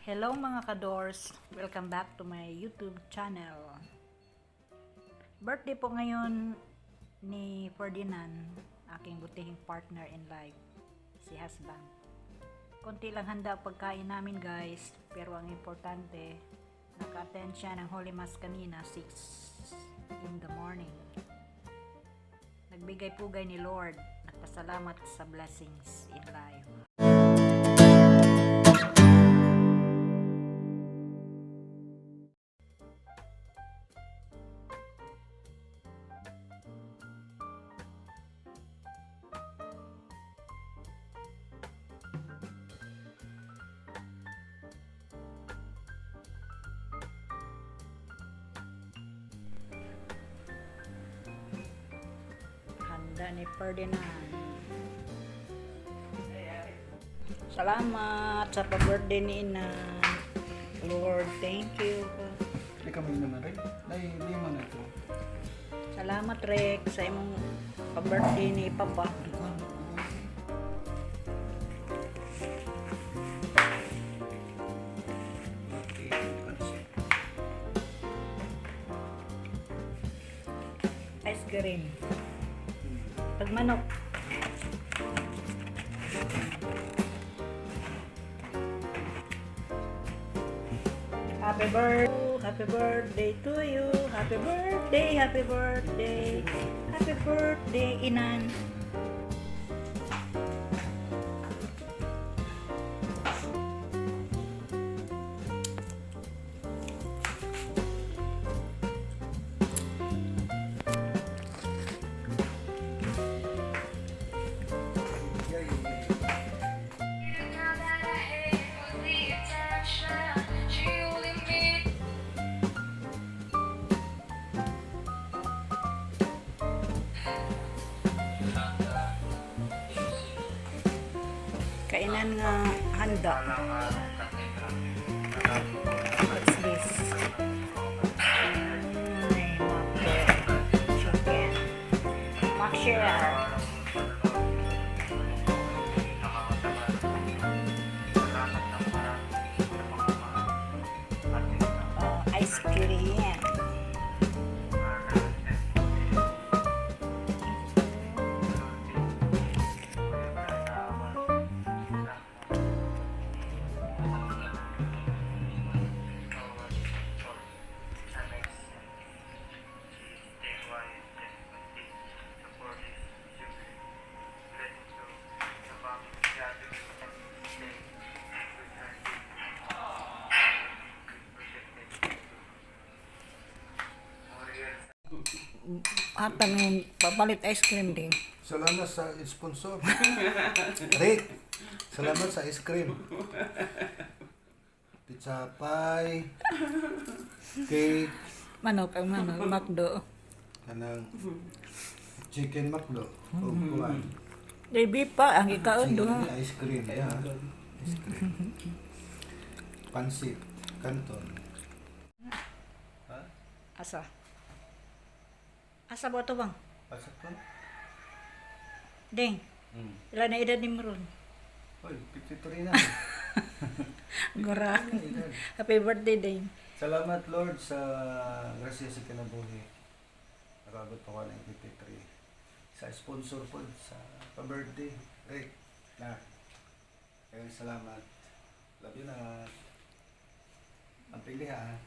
Hello, mga kadors! Welcome back to my YouTube channel. Birthday po ngayon ni Ferdinand, aking butihing partner in life, si husband. Konti lang handa pagkain namin, guys, pero ang importante, naka-attend siya ng Holy Mass kanina, 6 in the morning. Nagbigay pugay ni Lord, nagpasalamat sa blessings in life. Handa ni Ferdinand. Salamat sa pa-birthday ni Ina. Lord, thank you. Di kami naman rin. Ay, lima na ito. Salamat, Rex, sa imong pa-birthday ni Papa. Dukan. Okay, pansit. Ice cream. Pagmanok. Happy birthday, happy birthday to you. Happy birthday, happy birthday. Happy birthday, Inan. Now that I hate for the attention, she only made Kainan nga handa. What's this? Ay, McDo. Chicken. Macshare. Oh, ice cream. Hatang yung papalit ice cream din. Salamat sa sponsor. Rick, salamat sa ice cream. Pizza pie, cake, Manok ang manok, McDo. Kanang chicken McDo. O kuan. Baby pa, ang ikaon doon. Chicken, ice cream. Yeah. Ice cream. Pansit. Canton. Ha? Asa? Asa ba ito bang? Asa to? Deng, ilan na edad ni mo ron? Oy, 53 na. Gora. Happy birthday, Deng. Salamat, Lord, sa grasya sa kinabuhi. Nakabot pa ko ng 53. Sa sponsor po, sa pa-birthday. Rick, na. Kaya salamat. Love you na. Ang pili ha.